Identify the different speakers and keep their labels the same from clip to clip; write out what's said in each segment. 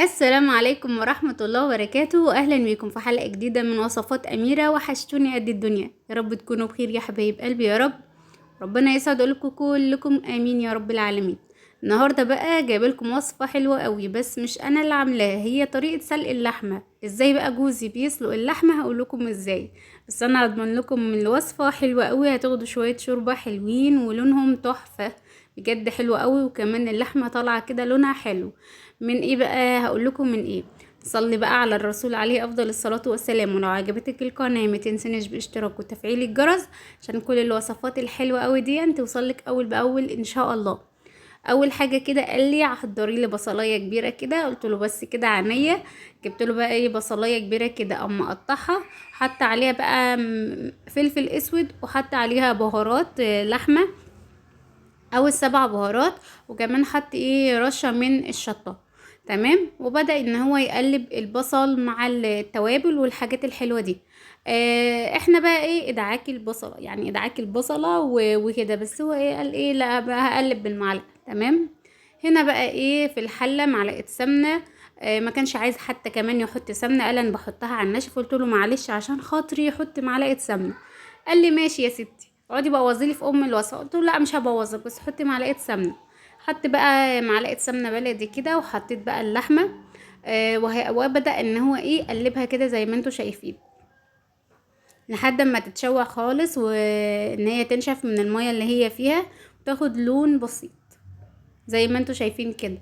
Speaker 1: السلام عليكم ورحمة الله وبركاته. أهلا بكم في حلقة جديدة من وصفات أميرة. وحشتوني قد الدنيا، يا رب تكونوا بخير يا حبايب قلبي، يا رب ربنا يسعد قلوبكم كلكم، آمين يا رب العالمين. النهاردة بقى جايبالكم وصفة حلوة قوي، بس مش أنا اللي عاملاها، هي طريقة سلق اللحمة. ازاي بقى جوزي بيسلق اللحمة هقولكم ازاي، بس أنا هضمن لكم من الوصفة حلوة قوي. هتاخدوا شوية شوربة حلوين ولونهم تحفة بجد، حلو قوي، وكمان اللحمة طالعة كده لونها حلو. من ايه بقى هقول لكم من ايه. صلي بقى على الرسول عليه افضل الصلاة والسلام. ولو عجبتك القناة ما تنسيناش باشتراك وتفعيل الجرس عشان كل الوصفات الحلوة قوي دي توصلك اول باول ان شاء الله. اول حاجة كده قال لي حضري لي بصلايه كبيرة كده، قلت له بس كده عينيا. جبت له بقى ايه بصلايه كبيرة كده، اما اقطعها حط عليها بقى فلفل اسود، وحط عليها بهارات لحمه او السبع بهارات، وكمان حط ايه رشه من الشطه، تمام. وبدا ان هو يقلب البصل مع التوابل والحاجات الحلوة دي. احنا بقى ايه ادعاك البصله، يعني ادعاك البصله وكده، بس هو ايه قال ايه لا بقى هقلب بالمعلقه، تمام. هنا بقى ايه في الحلة معلقه سمنه، ما كانش عايز حتى كمان يحط سمنه، قال انا بحطها على الناشف. قلت له معلش عشان خاطري يحط معلقه سمنه. قال لي ماشي يا ستي اقعدي بوظي لي في ام الوصفة. قلت له لا مش هبوظك، بس حطي معلقه سمنه. حط بقى معلقه سمنه بلدي كده، وحطيت بقى اللحمة، وبدا ان هو ايه قلبها كده زي ما انتم شايفين لحد ما تتشوح خالص، وان هي تنشف من المية اللي هي فيها وتاخد لون بسيط زي ما انتم شايفين كده.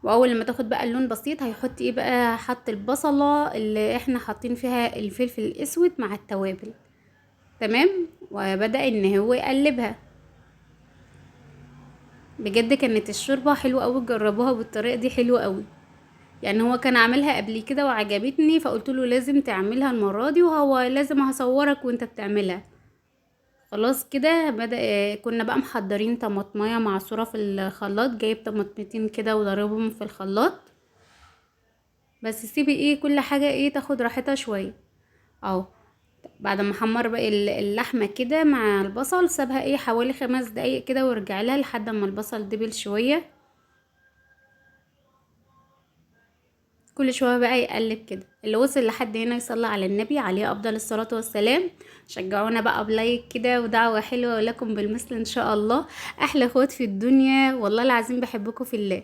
Speaker 1: واول لما تاخد بقى اللون بسيط هيحط ايه بقى، حط البصله اللي احنا حاطين فيها الفلفل الاسود مع التوابل، تمام. وبدأ ان هو يقلبها. بجد كانت الشوربة حلوة قوي، جربوها بالطريقة دي حلوة قوي. هو كان عاملها قبل كده وعجبتني، فقلت له لازم تعملها المرة دي، وهو لازم هصورك وانت بتعملها. خلاص كده بدأ. كنا بقى محضرين طماطمايه معصوره في الخلاط، جايب طماطمتين كده وضربهم في الخلاط، بس سيبي ايه كل حاجة ايه تاخد راحتها شوية اهو. بعد ما حمر بقى اللحمة كده مع البصل، سابها ايه حوالي 5 دقايق كده ورجع لها لحد ما البصل دبل شوية. كل شوية بقى يقلب كده. اللي وصل لحد هنا يصلي على النبي عليه افضل الصلاة والسلام. شجعونا بقى بلايك كده ودعوة حلوة، ولكم بالمثل ان شاء الله. احلى اخوات في الدنيا والله العظيم، بحبكم في الله.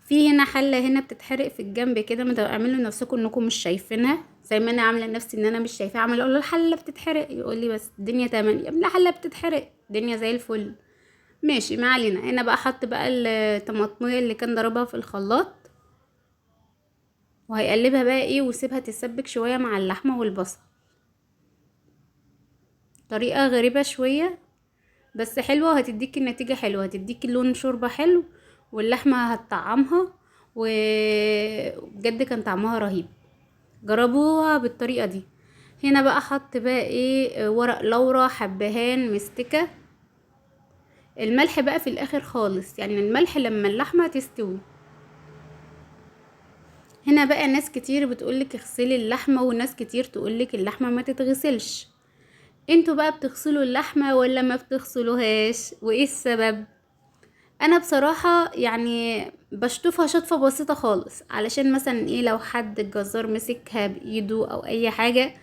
Speaker 1: في هنا حله هنا بتتحرق في الجنب كده، ما تعملوا لنفسكم انكم مش شايفينها، زي ما انا عامله نفسي ان انا مش شايفاها، عماله اقول له الحلة بتتحرق، يقول لي بس الدنيا تمام يا ابني، الحلة بتتحرق الدنيا زي الفل، ماشي ما علينا. هنا بقى حط بقى الطماطميه اللي كان ضربها في الخلاط، وهيقلبها بقى ايه ويسيبها تتسبك شوية مع اللحمة والبصل. طريقه غريبة شوية بس حلوة، هتديكي النتيجة حلوة، هتديكي لون شوربة حلو، واللحمة هتطعمها، وبجد كان طعمها رهيب. جربوها بالطريقة دي. هنا بقى حط بقى ايه ورق لورا، حبهان، مستكه، الملح بقى في الاخر خالص، يعني الملح لما اللحمة تستوي. هنا بقى ناس كتير بتقولك اغسلي اللحمة، وناس كتير تقولك اللحمة ما تتغسلش. انتوا بقى بتغسلوا اللحمة ولا ما بتغسلوهاش، وايه السبب؟ انا بصراحة بشطفها شطفه بسيطة خالص، علشان مثلا ايه لو حد الجزار مسكها بايده او اي حاجة،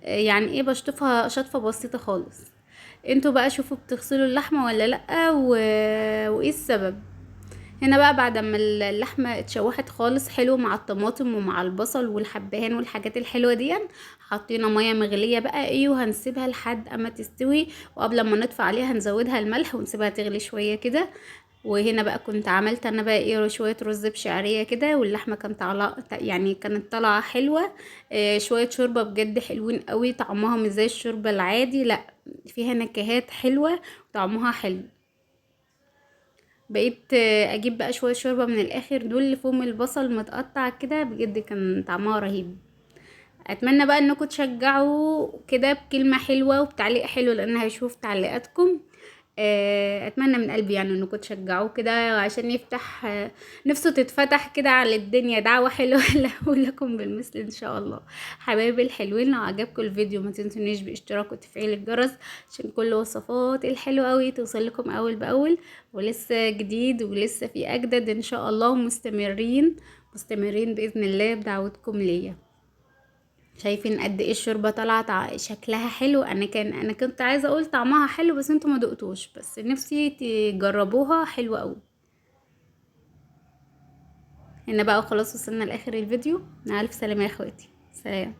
Speaker 1: يعني ايه بشطفها شطفه بسيطة خالص. انتوا بقى شوفوا بتغسلوا اللحمة ولا لا، وايه السبب. هنا بقى بعد ما اللحمة اتشوحت خالص حلو مع الطماطم ومع البصل والحبهان والحاجات الحلوة دي، حطينا مية مغليه بقى ايه وهنسيبها لحد اما تستوي، وقبل ما نطفي عليها هنزودها الملح ونسيبها تغلي شوية كده. وهنا بقى كنت عملت انا بقى ايه شوية رز بشعريه كده، واللحمة كانت طالعه، يعني كانت طالعه حلوة، شوية شوربة بجد حلوين قوي، طعمها مش زي الشوربة العادي، لا فيها نكهات حلوة وطعمها حلو. بقيت اجيب بقى شوية شوربة من الاخر دول اللي فيهم البصل متقطع كده، بجد كان طعمها رهيب. اتمنى بقى انكم تشجعوا كده بكلمه حلوة وبتعليق حلو، لان هشوف تعليقاتكم. اتمنى من قلبي يعني انكم تشجعوه كده عشان يفتح نفسه تتفتح كده على الدنيا. دعوة حلوة له لكم بالمثل ان شاء الله. حبايبي الحلوين، لو عجبكم الفيديو ما تنسونيش باشتراك وتفعيل الجرس عشان كل وصفات الحلوة قوي توصل لكم اول باول، ولسه جديد ولسه في اجدد ان شاء الله، ومستمرين مستمرين باذن الله بدعوتكم ليا. شايفين قد ايه الشوربة طلعت شكلها حلو؟ انا كنت عايزه اقول طعمها حلو بس انتوا ما دقتوش، بس نفسي تجربوها، حلوة قوي. هنا بقى خلاص وصلنا لاخر الفيديو. مع الف سلامه يا اخواتي، سلام.